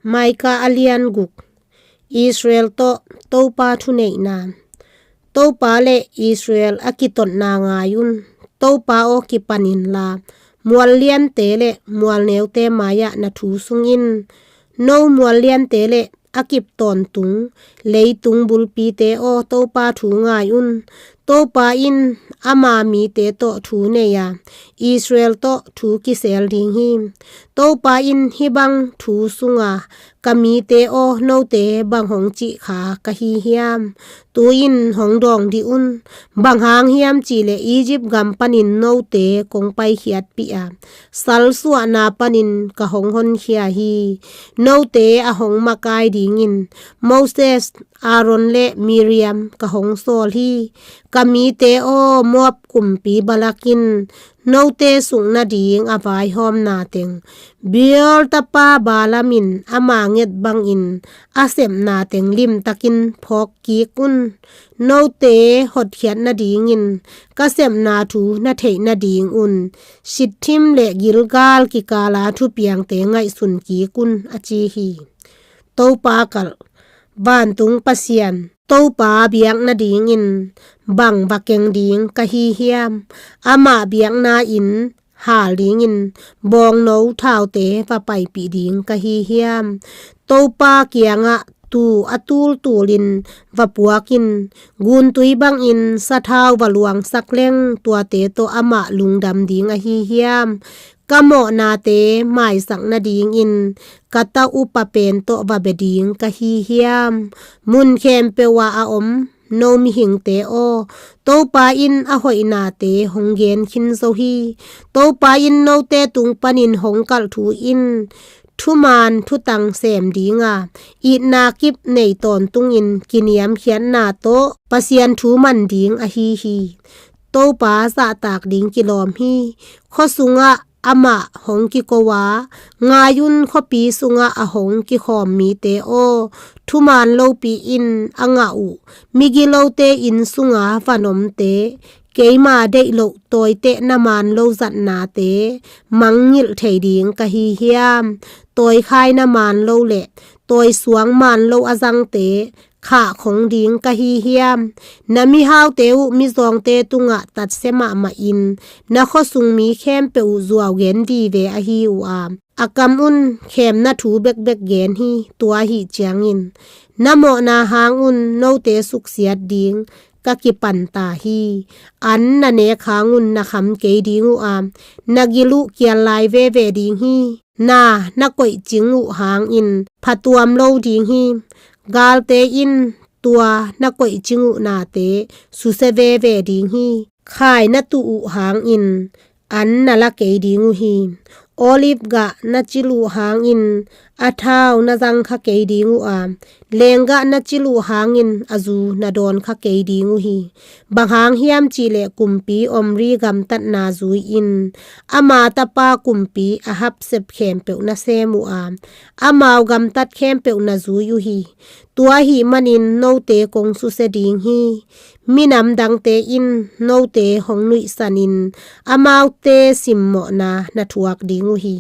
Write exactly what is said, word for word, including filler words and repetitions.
Micah a lian guk. Israel tawh Topa thuneihna. Topa le Israel a kitotna ngai un. Topa aw, kipan inla, mual liante le mual neute mai-ah na thu sung in. No mual liante le a kip tawntung leitung bulpite aw, Topa thu ngai un. Topa in ama mite tawh thu nei a, Israel tawh thu kisel ding hi. Topa in hih bang thu sunga, ka mite aw, note bang hong cih kha ka hi hiam? Tu-in hong dawng dih un. Bang hang hiam cihleh Egypt gam panin note kong paikhiatpih a, salsuahna panin ka hong honkhia hi. Note a hong makai dingin Moses, Aaron le Miriam ka hong sawl hi. Ka mite aw, Moab kumpi Balak in note suk nading a vaihawmna teng, Beor tapa Balaam in ama nget bangin a sepna teng limtakin phawk kik un. Note hotkhiat nadingin ka sepna thu na theih nadingun Shittim le Gilgal kikala thupiangte ngaihsun kik un, a ci hi. Topa kalh. Vantung Pasian Topa biak nadingin bang va keng ding ka hi hiam? Amah biakna inn hal dingin bawngno thaute va paipih ding ka hi hiam? Topa kiangah tuu a tultulin va puakin, guntui bangin sathau va luangsak leng, tuate tawh amah lungdam ding ahi hiam? Ka mawhnate maisak nadingin ka ta upa pen tawh va bia ding ka hi hiam? Mun khempeuh ah a om no mihingte aw, Topa in a hoihnate hong gen khin zo hi. Topa in note tung panin hong kalh thu in, thuman thutang sem dinga, itna kip nei tawntungin kiniamkhiatna tawh Pasian thu man ding ahi hi. Topa zahtak ding kilawm hi. Khua sungah amah hong kiko a, ngai un, khuapi sungah a hong kikhawm mite aw, thuman lopi in a ngah uh migilote inn sunga van omte, keima deih loh tawiteh na man lo zatnate mangngilh thei ding ka hi hiam? Tawikhai na man lo le tawisuang man lo a zangte khahkhong ding ka hi hiam? Na mihaute uh mizawngte tungah tatsia mahmahin, na khuasung mi khempeuh uh zuau gen vive ahi uh a, a kam un khemna thu bekbek gen hi. Tua ahih ciangin na mawhna hang un note suksiat ding ka kipan ta hi. An na nek hang un na kham kei ding uh a, na gil uh kial lai veve ding hi. Na na koihcing uh hangin phatuam lo ding hi. Galte in tua na koihcing uh nate susia veve ding hi. Khai na tuh uh hangin an na la kei ding uh hi. Olive gah na cil uh hangin a thau na zang kha kei ding uh a, leenggah na cil uh hangin a zu na dawn kha kei ding uh hi. Bang hang hiam cihleh kumpi Omri gamtatna zui-in ama tapa kumpi Ahab sep khempeuh na sem uh a, amau gamtat khempeuh na zui uh hi. Tua ahih manin note kong susia ding hi. Minam dangte in note hong nuihsanin amaute simmawhna na thuak ding uh hi.